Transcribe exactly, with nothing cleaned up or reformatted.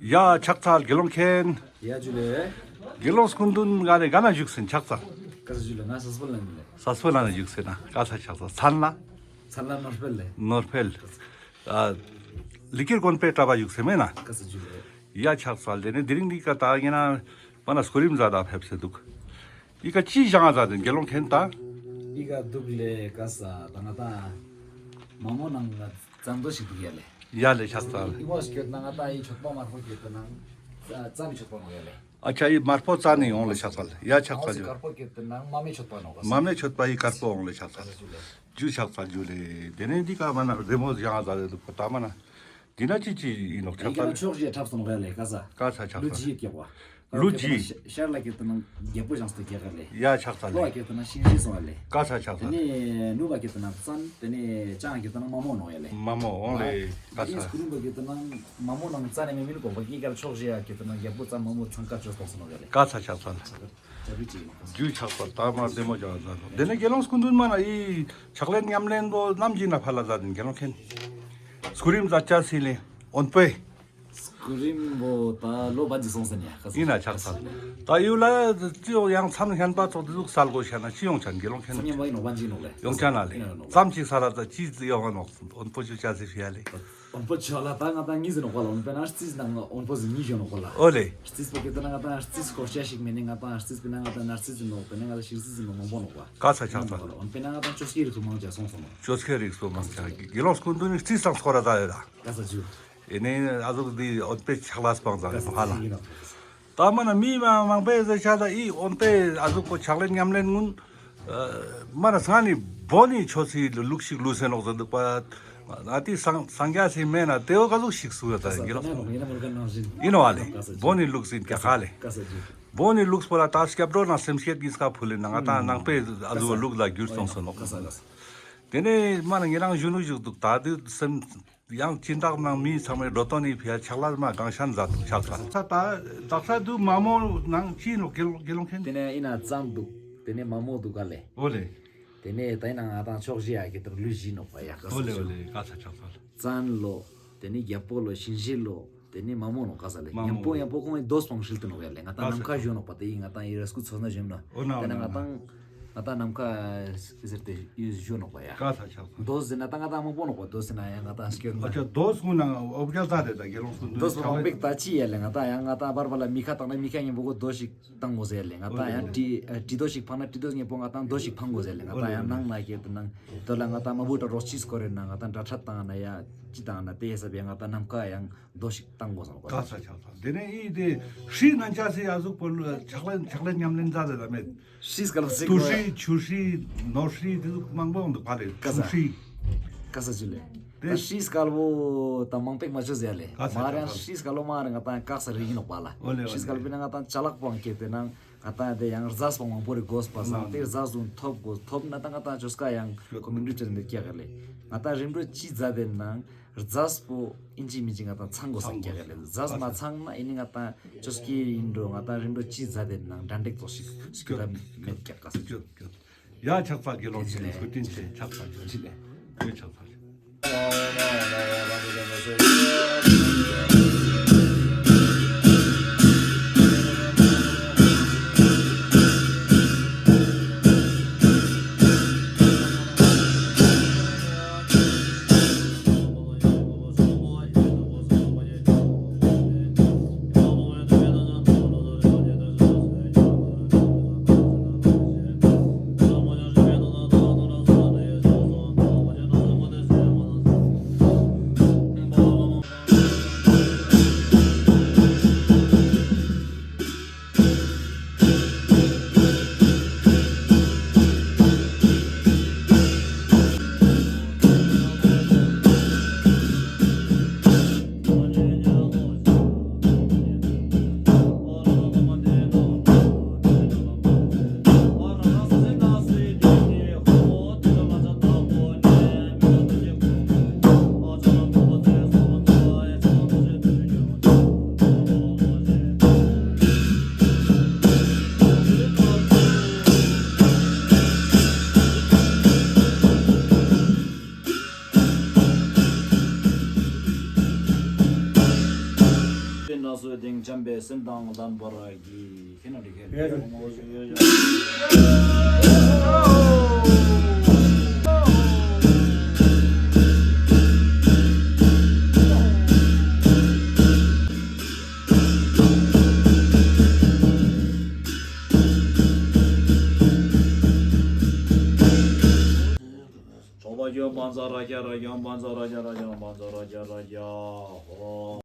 ཡ་ཕྱག་འཚལ་དགེ་སློང་མཁན། ཡ་ཇུ་ལེ། དགེ་སློང་སྐུ་མདུན་ག་ནེ་ག་ན་བཞུགས་སིན་ཕྱག་འཚལ། ཀ་ས་ཇུ་ལེ། ང་སས་པོ་ལ་ནེ་ལེ། སས་པོ་ལ་ནེ་བཞུགས་སིན་ན། ཀ་ས་ཕྱག་འཚལ། མཚན་ལ། མཚན་ལ་ནོར་འཕེལ་ལེ། ནོར་འཕེལ། ཨ་ལི་ཀིར་དགོན་པའི་གྲྭ་པ་བཞུགས་སེ་མེད་ན། ཀ་ས་ཇུ་ལེ། ཡ་ཕྱག་འཚལ། དེ་ནེ་དེ་རིང་འི་ཀ་ད་ཡིན་ན་མ་ན་སྐུ་རིམ་ཛད་ད་ཕེབས་སེ་འདུག། འི་ཀ་ཅི་བཞེངས་ཛད་དེ་དགེ་སློང་མཁན་ད། འི་ཀ་འདུག་ལེ། ཀ་ས་ད་ང་ད་མ་མོ་ནང་ང་ཙན་དོ་ཞིག་འདུག་ཡ་ལེ། ཡ་ལེ་ཕྱག་འཚལ། འི་མོ་ཞིག་ཡོད་ན་ང་ད་འི་མཆོད་པ་དམར་པོ་ཡོད་ན་ཙན་མི་མཆོད་པ་ནོག་ཡ་ལེ། ཨ་ཅག་འི་དམར་པོ་ཙན་ནི་ཡོང་ལེ་ཕྱག་འཚལ། ཡ་ཕྱག་འཚལ། འི་དཀར་པོ་ཡོད་ན་མ་མེ་མཆོད་པ་ནོག། མ་མེ་མཆོད་པ་འི་དཀར་པོ་ཡོང་ལེ་ཕྱག་འཚལ། ཇུ་ལེ། ཇུ་ཕྱག་འཚལ་ཇུ་ལེ། དེ་ནེ་འི་ཀ་མ་ན་རི་མོ་བཞེངས་ཛད་དེ་འདུག་པ་ད་མ་ན། འི་ན་ཅི་ཅི་ཡིན་ནོག་ཕྱག་འཚལ། ཕྱོགས་བཞི་འཁྲབ་སོང་ནོག་ཡ་ལེ། ཀ་ས། ཀ་ས་ཕྱག་འཚལ། ལུས་བཞི་ཡོད་ཀྱག་པ། ལུས་བཞི། ཤར་ལ་ཀེ་ཏི་ན་རྒྱལ་པོ་བཞེངས་སྟེ་ཀྱག་ལེ། ཡ་ཕྱག་འཚལ། ལྷོ་ལ་ཀེ་ཏི་ན་ཤིང་བཞི་སོང་ཡ་ལེ། ཀ་ས་ཕྱག་འཚལ། དེ་ནེ་ནུབ་ལ་ཀེ་ཏི་ན་ཙན། དེ་ནེ་བྱང་ལ་ཀེ་ཏི་ན་མ་མོ་ནོག་ཡ་ལེ། མ་མོ་འོང་ལེ། ཀ་ས། དེ་ནེ་སྐུ་རིམ་པོ་ཀེ་ཏི་ན་མ་མོ་ནང་ཙན་ནི་མེ་མེ་ནི་གོ་པ་ཀེ་ཀ་ལ་ཕྱོགས་བཞི་ཡ་ཀེ་ཏི་ན་རྒྱལ་པོ་ཙན་མ་མོ་ཚང་ཀ་ཅོས་སོང་ནོག་ཡ་ལེ། ཀ་ས་ཕྱག་འཚལ། ཇུ་ཕྱག་འཚལ། ད་མ་བདེ་མོ་ཅོས་ད་ནོག། དེ་ནེ་དགེ་སློང་སྐུ་མདུན་མ་ན་འི་ཕྱག་ལེན་ཉམས་ལེན་པོ་ནམ་ཞིག་ན་ཕར་ལ་ཛད་དེ་དགེ་སློང་མཁན། སྐུ་རིམ་ཛད་ཅེས་སི་ལེ་དབོན་པོའི། སྐུ་རིམ་པོ་ད་ལོ་བ་ཇི་སོང་སེ་ནི་ཡ། ཀ་ས། ཡིན་ན་ཕྱག་འཚལ། ད་ཡུལ་ལ་ཅི་ཡོང་ཡང་མཚམས་ཤན་པ་ཚོགས་འདི་ཟུག་སལ་དགོས་ཤ་ན་ཅི་ཡོང་ཆ་དགེ་སློང་མཁན། མཚམས་ཡང་བ་ཡིན་ནོག་བ་ཇི་ནོག་ལེ། ཡོང་ཆ་ན་ལེ། ཡིན་ནོག། མཚམས་ཅིག་ས་ལ་ད་ཅི་ཡོང་ནོག་དབོན་པོ་ཆོས་ཅེས་སི་ཕི་ཡ་ལེ། དབོན་པོ་ཆོས་ལ་ད་ང་ད་ངི་ཟེར་ནོག་པ་ལ། དབོན་པོ་ན་རྩིས་ནང་དབོན་པོ་ཟེར་ཉིས་ཡོད་ནོག་པ་ལ། ཨོ་ལེ། རྩིས་པོ་ཀེ་ཏི་ན་ང་ད་རྩིས་སྐོར་ཅེས་ཞིག་མེད་ནི། ང་ད་རྩིས་པོ་ན་ང་ད་ན་རྩིས་ཟེར་ནོག། དེ་ནེ་ང་ད་ཤིང་རྩིས་ཟེར་ནོག་མང་པོ་ནོག་པ། ཀ་ས་ཕྱག་འཚལ། དབོན་པོ་ན་ང་ད་ཆོས་སྐད་རིགས་སུ་མང་ཆ་སོང་སོང་ནོག། ཆོས་སྐད་རིགས་སུ་མང་ཆ། དགེ་སློང་སྐུ་མདུན་ནི་རྩིས་སང་སྐོར་ར་ད་ཡོད་ད། ཀ་ས་ཇུ། ཨེ་ནེ་ཨ་ཟུག་འདི་དབོན་པོའི་ཕྱག་ལས་སྤང་ཙང་ལེ་ཕ་ལ། ད་མ་ན་མི་མང་པོའི་ཟེར་ཆ་ད་འི་དབོན་པོའི་ཨ་ཟུག་པོ་ཕྱག་ལེན་ཉམས་ལེན་གུན། མ་ན་སང་ནི་བོ་ནི་ཆོས་སི་ལུགས་ཤིག་ལུས་སེ་ནོག་ཟེར་འདུག་པ། ཨ་ཏི་སངས་རྒྱས་སི་མེད་ན་དེ་བོ་ག་ཟུག་ཤིག་སུ་ཡོད་ད་དགེ་སློང་ཡིན་ནོག་ཨ་ལེ། བོ་ནི་ལུགས་ཡིན་ཀྱག་ཧ་ལེ། བོ་ནི་ལུགས་པོ་ལ་ད་སྐྱབས་འགྲོ་ན་སེམས་བསྐྱེད་ཀྱི་སྐབས་ཕུལ་ལེ་ན་ང་ད་ནང་པའི་ཨ་ཟུག་ལུགས་ལ་འགྱུར་སོང་སོང་ནོག། དེ་ནེ་མ་ན་ངེ་རང་གཞོན་ནུ་ཞིག་འདུག། ད་དུས་སེམས། ཡང་སྦྱིན་བདག་ནང་མི་ཚང་མའི་འགྲོ་དོན་ནི་ཕི་ཡ་ཕྱག་ལས་མ་གང་ཤན་མཛད་དུ་ཕྱག་འཚལ། ད་དག་ས་དུ་མ་མོ་ནང་ཅི་ནོག་དགེ་སློང་མཁན། དེ་ནེ་ཡིན་ན་ཙན་འདུག། དེ་ནེ་མ་མོ་འདུག་ག་ལེ། ཨོ་ལེ། དེ་ནེ་ད་ཡིན་ན་ང་ད་ཕྱོགས་བཞི་ཡ་ཀེ་ཏི་ན་ལུས་བཞི་ནོག་པ་ཡ། ཀ་ས། ཨོ་ལེ་ཨོ་ལེ། ཀ་ས་ཕྱག་འཚལ། ཙན་ལོ། དེ་ནེ་རྒྱལ་པོ་ལོ། ཤིང་བཞི་ལོ། དེ་ནེ་མ་མོ་ནོག། ཀ་ས་ལེ། མ་མོ། ཉམ་པོ་ཉམ་པོ་ཁོང་ངི་དོས་སྤང་ཧྲིལ་ཏེ་ནོག་ཡ་ལེ། ང་ད་ནམ་མཁའ་བཞུགས་ནོག་པ། དེ་ཡིན་ང་ད་ཡི་ར་སྐུ་ཚོ་ན་བཞུགས་ནོག། ཨོ་ན་དེ་ནེ་ང་ད་ང་ད་ནམ་མཁའ་ཟེར་ཏེ་ཡུལ་བཞུགས་ནོག་པ་ཡ། ཀ་ས་ཕྱག་འཚལ། དོས་ཟེར་ན་ད་ང་ད་མང་པོ་ནོག་པ། དོས་ཟེར་ན་ཡང་ང་ད་སྐྱོན་ན། ཨ་ཅག་དོས་ཀུན་ན་ཨོ་བརྒྱ་ཟ་རེ་ད་དགེ་སློང་ཀུན་དོས་པོ་མང་པོ་ཞིག་ད་ཅི་ཡ་ལེ། ང་ད་ཡང་ང་ད་བར་བར་ལ་མི་ཁ་བཏང་ན་མི་ཁ་ཉམ་པོ་གོ་དོས་ཤིག་བཏང་དགོས་ཟེར་ཡ་ལེ། ང་ད་ཡང་དྲི་དྲི་དོས་ཤིག་ཕང་ན་དྲི་དོས་ཉམ་པོ་ང་ད་དོས་ཤིག་ཕང་དགོས་ཟེར་ཡ་ལེ། ང་ད་ཡང་ནང་ན་ཀེ་ཏི་ན་དོ་ལ་ང་ད་མ་བུ་ད་རོགས་ཅིས་སྐོར་རེ་ན་ང་ད་འདྲ་ཁྲ་བཏང་ན་ཡ་ཅི་བཏང་ན་དེ་ཡ་ས་བེ་ང་ད་ནམ་མཁའ་ཡང་དོས་ཤིག་བཏང་དགོས་སོང་། ཀ་ས་ཕྱག་འཚལ། དེ་ནེ་ཨི་དེ་ཧྲི་ནན་ཆ་སི་ཨ་ཟུག་པོ་ཕྱག་ལེན་ཕྱག་ལེན་ཉམས་ལེན་ཛ་ལེ་ལ་མེད། ཧྲིས་ཀ་ལ་ཟེར་དུ་གོ་ཧྲི་ཆུ་ཧྲི་ནོར་ཧྲི་དེ་ཟུག་མང་པོ་འདུག་པ་ལེ། ཀ་ས། ཆུ་ཧྲི། ཀ་ས་ཆུ་ལེ། དེ་ད་ཧྲིས་ཀ་ལ་བོ་ད་མང་པེག་མ་ཆོས་ཟེར་ཡ་ལེ། ཀ་ས་མ་རེ་ཀ་ས། ཧྲིས་ཀ་ལ་བོ་མ་རེ་ང་ད་ཀ་ས་རི་ཡིན་ནོག་པ་ལ། ཨོ་ལེ་ཨོ་ཧྲིས་ཀ་ལ་ལེ། བོ་ན་ང་ད་ཅ་ལག་པོ་ཀེ་ཏི་ན་ང་ད་དེ་ཡང་རྫས་པོ་མང་པོ་རེ་དགོས་པ་སང་དེ་རྫས་ཟུང་ཐོབ་དགོས། ཐོབ་ན་ད་ང་ད་ཆོས་ཀ་ཡང་ཁོ་མི་འདུག་ཅེས་འདི་ཀྱག་ལེ། ང་ད་རིམ་གྲོ་ཅི་ཛ་དེ་ན། རྫས་པོ་ཨིན་ཅི་མིན་ཅི་ང་ད་ཚང་དགོས་སང་ཀྱག་ལེ། རྫས་མ་ཚང་ན་ཨི་ནི་ང་ད་ཆོས་ཀྱི་ཡིན་འགྲོ་ང་ད་རིམ་གྲོ་ཅི་ཛ་དེ་ན་འདྲ་འདྲེག་ཙོགས་ཤིག་སྐྱོད་མེད་ཀྱག་ཀ་ས། ཡ་ཕྱག་འཚལ་དགེ་སློང་ཆེན་མོ་བཀའ་དྲིན་ཆེ། ཕྱག་འཚལ་ཆེ་ལེ། ཡ་ཕྱག་འཚལ། ན་སོ་དེང་འཇམ་པའི་སེམས་དང་ལྡན་པར་བགྱི། ཁྱེད་ན་འགྲིག་གེ། ཆོག་པ་ཡོན་པན་ཛ་ར་ཀྱ་ར་ཡོན་པན་ཛ་ར་ཀྱ་ར་ཡོན་པན་ཛ་ར་ཀྱ་ར་ཡ་ཧོ།